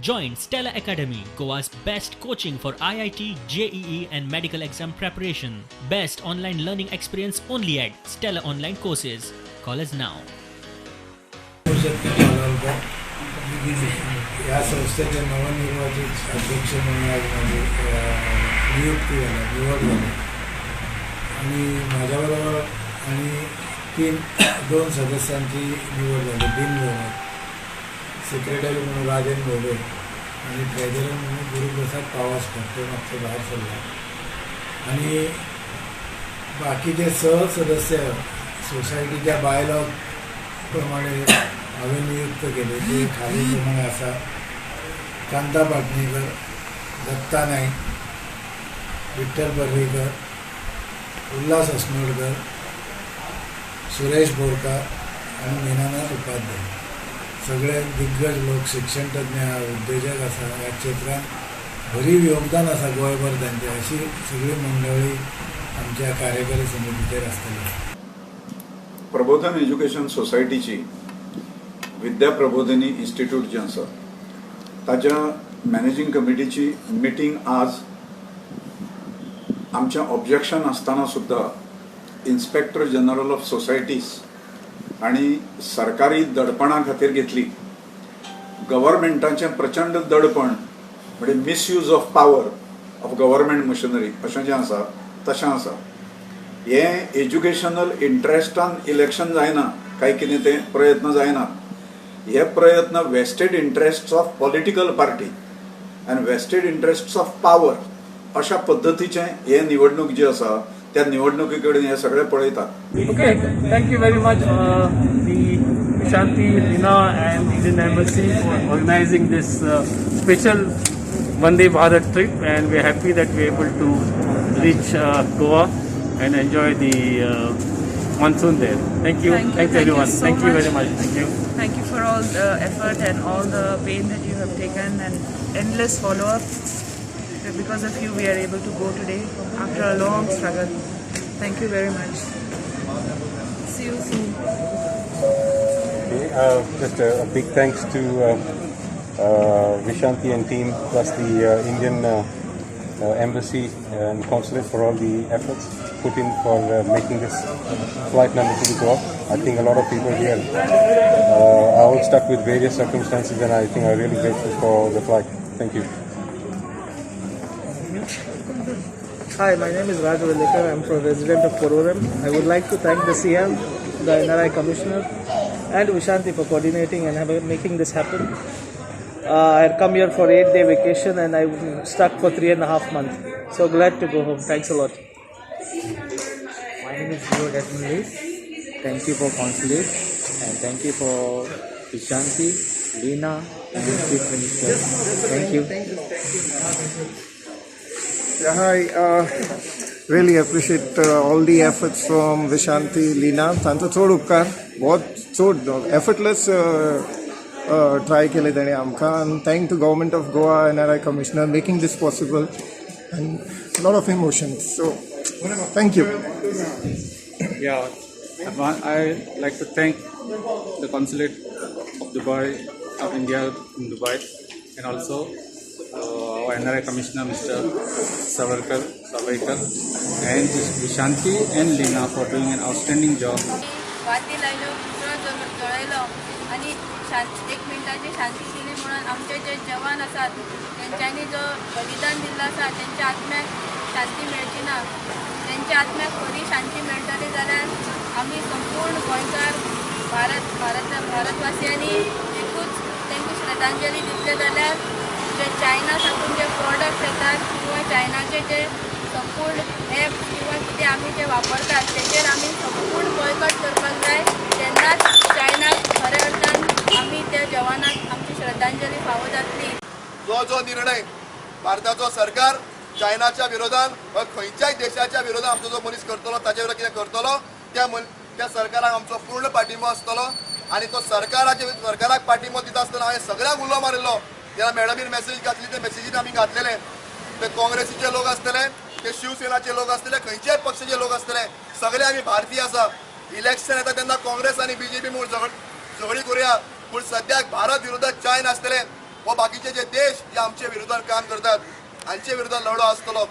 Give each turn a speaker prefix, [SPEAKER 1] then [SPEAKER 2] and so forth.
[SPEAKER 1] Join Stella Academy, Goa's best coaching for IIT, JEE, and medical exam preparation. Best online learning experience only at Stella Online Courses. Call us now.
[SPEAKER 2] Shakti Talwalkar या संस्थेचे नवनिर्वाचित अध्यक्ष म्हणून आज माझी नियुक्ती झाली, निवड झाली आणि माझ्याबरोबर आणि 2 सदस्यांची निवड झाली बिनविरोध. सेक्रेटरी म्हणून राजन भोबे आणि ट्रेजरर म्हणून गुरुप्रसाद पावासकर, ते मागचे बाहेर सरला. आणि बाकीचे सहसदस्य सोसायटीच्या बायलॉ प्रमाणे हांवें नियुक्त केले ते खालील प्रमाणे आसा: कांता पाटणेकर, दत्ता नाईक, विठ्ठल पर्रीकर, उल्हास अस्नोडकर, सुरेश बोरकार आणि मीनानाथ उपाध्याय. सगळे दिग्गज लोक, शिक्षणतज्ञ, उद्योजक आसा, ह्या क्षेत्रांत भरीव योगदान आसा गोंयभर तांचें. अशी सगळी मंडळी आमच्या कार्यकारी समितीचेर आसतली.
[SPEAKER 3] प्रबोधन एज्युकेशन सोसायटीची विद्या प्रबोधिनी इन्स्टिट्यूट जें आसा ताच्या मॅनेजींग कमिटीची मिटींग आज आमचें ऑब्जेक्शन आसतना सुद्दां इन्स्पेक्टर जनरल ऑफ सोसायटीज आनी सरकारी दडपणा खातीर घेतली. गव्हर्मेंटाचें प्रचंड दडपण म्हणजे misuse of power of government machinery अशें जें आसा तशें आसा. हें एज्युकेशनल इंट्रस्टान इलेक्शन जायना, काय कितें ते प्रयत्न जायना. हे प्रयत्न vested interests of political party and vested interests of power अशा पद्दतीचें हे निवडणूक जी आसा त्या निवडणुकी कडेन हे सगळे पळयतात.
[SPEAKER 4] Okay, thank you very much, the Vishanti, Lina and Indian Embassy for organizing this special Vande Bharat trip, and we are happy that we are able to reach Goa and enjoy the monsoon there. Thank you.
[SPEAKER 5] Thank you.
[SPEAKER 4] Thanks
[SPEAKER 5] Thank you
[SPEAKER 4] everyone.
[SPEAKER 5] so
[SPEAKER 4] Thank you
[SPEAKER 5] much.
[SPEAKER 4] very much. Thank you.
[SPEAKER 5] Thank you for all the effort and all the pain that you have taken and endless follow-up. Because of you, we are able to go today after a long struggle. Thank you very much. See you soon.
[SPEAKER 6] Okay, just a big thanks to Vishanti and team, plus the Indian Embassy and Consulate for all the efforts put in for making this flight number 2 to Goa. I think a lot of people here are all stuck with various circumstances, and I think are really grateful for the flight. Thank you.
[SPEAKER 7] Hi, my name is Raj Velekar. I'm from resident of Porvorim. I would like to thank the CM, the NRI Commissioner, and Vishanti for coordinating and making this happen. I had come here for 8-day vacation and I'm stuck for 3.5 months. So glad to go home. Thanks a lot.
[SPEAKER 8] My name is Leo Desmond Lee. Thank you for consulate and thank you for Vishanti, Lina and Chief Minister. Thank you.
[SPEAKER 9] Yeah, hi. Really appreciate all the efforts from Vishanti, Lina. तांचो चड उपकार, बहुत चड effortless try केले ताणें आमकां, and thank to Government of Goa, NRI Commissioner, making this possible, and lot of emotions, so thank you.
[SPEAKER 10] Yeah, I like to thank the Consulate of Dubai, of India in Dubai, and also our NRI Commissioner, Mr. Savarkar, and Vishanti and Lina for doing an outstanding job.
[SPEAKER 11] वाती लायल्यो, उजळ जळयलो आनी शांत एक मिनटाची शांती केली म्हणून आमचे जे जवान आसात तेंच्यांनी जो बलिदान दिल्लो आसा तेंच्या आत्म्याक शांती मेळची ना. तेंच्या आत्म्याक खरी शांती मेळटली जाल्यार आमी संपूर्ण गोंयकार, भारत भारत भारतवासियांनी एकूच तेंकां श्रद्धांजली दितले जाल्यार जे चायना साकून जे प्रोडक्ट येतात किंवा चायनाचे जे संपूर्ण एप किंवा कितें आमी जे वापरतात तेचेर आमी संपूर्ण बॉयकॉट करपाक जाय. तेन्नाच चायनाक खऱ्या अर्थान आमी त्या जवानाक आमची श्रद्धांजली फावो जातली.
[SPEAKER 12] जो जो निर्णय भारताचो सरकार चायनाच्या विरोधान वा खंयच्याय देशाच्या विरोधान आमचो जो मनीस करतलो, ताच्या विरोधात कितें करतलो, त्या सरकाराक आमचो पूर्ण पाठिंबो आसतलो. आनी तो सरकाराक पाठिंबो दिता आसतना हांवें सगळ्यांक उलो मारिल्लो. जेन्ना मॅडमीन मॅसेज घातली, ते मॅसेजीन आमी घातलेले, ते काँग्रेसीचे लोक आसतले, ते शिवसेनाचे लोक आसतले, खंयच्याय पक्षाचे लोक आसतले, सगळे आमी भारतीय आसा. इलेक्शन येता तेन्ना काँग्रेस आनी बीजेपी म्हूण झगडी करुया, पूण सद्याक भारत विरोधात चायना आसतले. हो बाकीचे जे देश जे आमचे विरोधात काम करतात हांचे विरोधात लढो आसतलो.